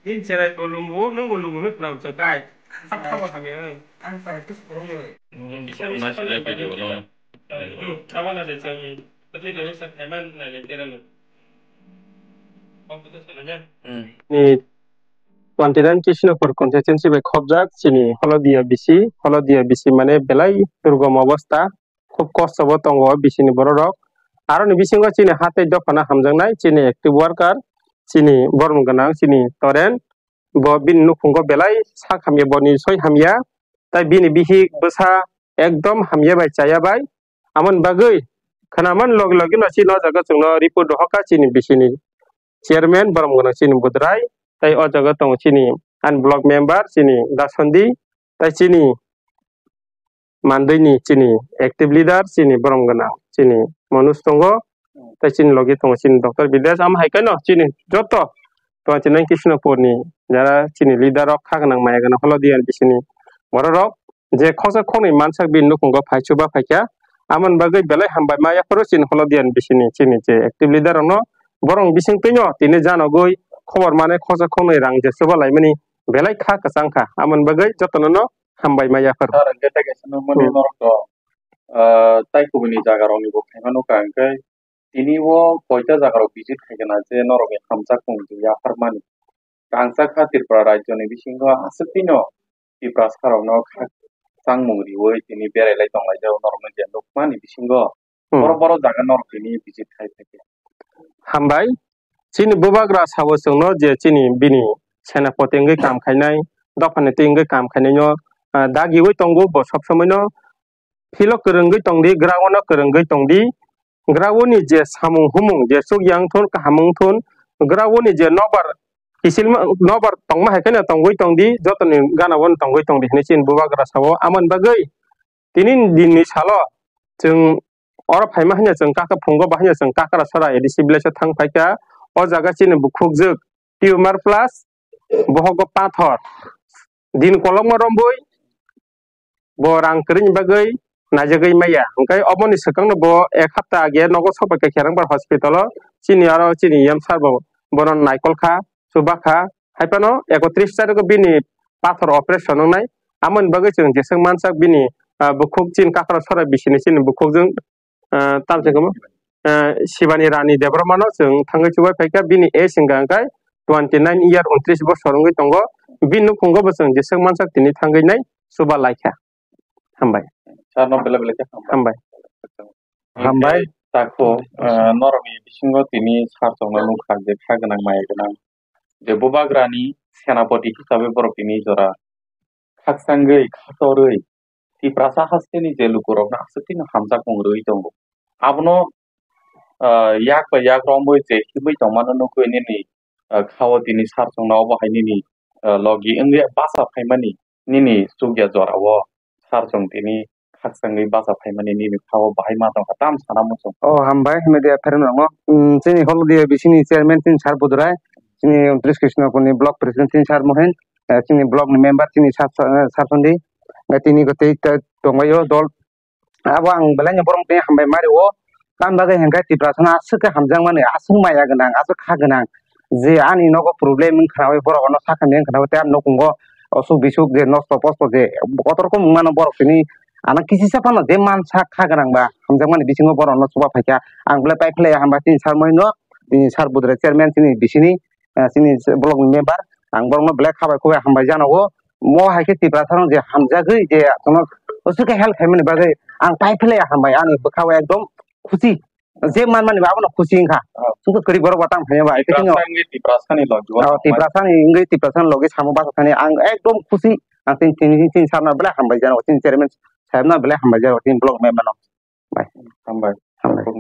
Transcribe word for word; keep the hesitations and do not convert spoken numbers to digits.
Din cherai bo lungo, nungbo lungo hwnwi khwna bwswk kai. Sak khabo hamya hwn. Ang pai tus kurung yo. Abo na se chang. Tei tei sa thaiman na le tera no. Ni twenty nine Krishnapur constituency bai khobjak chini Holodia bisi, Holodia bisi mane belai durgom obostha, khub kosto bo tongo o bisini borok rok. Aroni bisingo chini hatai dophano hamjaknai chini active worker, chini borom gwnang, chini Toren, bo bini nukhungo belai sak hamya, boni soi hamya, tai bini bihik bwsa ekdom hamya bai chaya bai. Amoni bagwi khwnaman logi logi no chini o jaga chwngno report rohorkha chini bisini chairman borom gwnang chini Budrai, tai o jaga tongo chini ani block member chini Dasondi, tai chini Mandwini chini active leader chini borom gwnang chini Manoj tongo, tai chini logi tongo chini Doctor Bidesh, amo hai kheno chini joto twenty nine Krishnapurni jara chini leader rok kha gwnang maya gwnang Holodiani bisini borok rok je khoroksa khoroknwi mansak bini nukhungo phai chuba phaikha, amoni bagwi belai hambai ma yaphuru chini Holodiani bisini chini je active leader rokno, borok bising twino tini janogwi khobor mane khoroksa khoroknwi rang je chuba laimani belai kha kwchang kha, amoni bagwi jotono no hambai ma yaphuru. Sir, hwnkhe tei kaisa nukmani Hmm. norok to, ah, tai kubuni jaga rokni bo phaima nukha, hwnkhe tini o koita jaga rok visit khaikha na je norokni hamjak tong twi yapharmani. Rangchak kha Tripura rajyoni bisingo aswk tino Tiprasa rokno kha changmung riwi tini berai lai tong lai jago norokno je nukmani bisingo. Hmm. Borok borok jaga norok tini visit khai phaikha. Hambai. Chini bubagra sabo chwngno je chini bini senapati wngwi kam khainai, dophani twi wngwi kam khainaino, ah, dagiwi tongo bo sob somoino. Philo kwrwngwi tongdi, ground-o kwrwngwi tongdi. Ground-ni je samung humung je chukya wngthun, kaham wngthun, ground-ni je nobar kisil ma-, nobar tongma hai kheno tongwi tongdi, jotoni gana-o tongwi tongdi hinwi chini bubagra sao. Amoni bagwi tini dinni salo chwng oro phaima hanya chwng kaka phungo ba hanya chwng Kakrasora A D C village-o thang phaikha. O jaga chini bukhukjwk tumor plus bohogo pathor. Din kolokma rombwi bo rang kwrwini bagwi naijagwi maya. Hwnkhe oboni swkangno bo ek hapta age nogo sokbaikha Kherangbar hospital o, chini aro chini E M sir bo bono naikol kha, chuba kha. Haiphano ekotris tarikgo bini pathor operation wngnai. Amoni bagwi chwng jeswk mansak bini, ah, bukhuk chini kakrok sora bisini chini bukhukjwng, ah, tamse kwma, ah, Shivani Rani Debbarmano chwng thangwi chubai phaikha. Bini age wngkha hwnkhe twenty nine year, untris bosor wngwi tongo. Bini nukhungo bo chwng jeswk mansak tini thangwi nai chuba laikha. Hambai. Sir no belai belai khe hambai. Hambai. Hambai. Takhu, eh, norokni bisingo tini sir chongno nukha je kha gwnang maya gwnang. Je bubagrani senapati hisabe borok tini jora khakchangwi, khatorwi, Tiprasa hasteni je lukurokno aswk tini hamjakmung rwui tongo. Abono, eh, yak bai yak romwi je himwi tongmano nukwi nini, eh, khao tini sir chongno obo hai nini, eh, logi wngwi basa phaimani nini chukya jorao sir chong tini khakchangwi basa phaimani nini khao bahai ma tongkha tam sana muchung. Oh, hambai, media phereng rongo. Mm, chini hol dia bisini chairman chini sir Budrai, chini untris Krishnapurni block president chini sir Mohen, eh, chini block ni member chini sir, eh, sir Sandi, eh, tini ko tei ta tongbaio dol. Abo ang belai no borok tei hambai mari o. Tam bagwi hwnkhe Tiprasano aswk khe hamjakmani, aswk maya gwnang, aswk kha gwnang. Je ani nogo problem wng khnaui borok ano sakha ni wng khnaui tei ani nukhungo osuk bisuk je nosto posto je kotor khe wng mano borok tini ano kisisa phano je mansa kha gwnang ba hamjakmani bisingo borok no chuba phaikha. Ang belai paiphlai hambai tini sir Mohen no, tini sir Budrai chairman tini bisini, ah, chini block ni member, ang borokno belai khabai khubai hambai jano o. Mo hai khe Tiprasa rok je hamjagwi je aswkno aswk khe help khaimani bagwi ang paiphlai hambai, ani bwkhao ekdom khusi, je manmani ba abono khusi wngkha. Oh. Chwngkhe kwrwi borok bo tamo hamya ba, Tiprasa wngwi Tiprasani logi o oh, tongmani. Tiprasani wngwi Tiprasani logi samo basa thani ang ekdom khusi, ang tini, tini, tini sir no belai hambai jano, tini chairman saheb no belai hambai jano, tini block member no. Bai. Hambai. Hambai.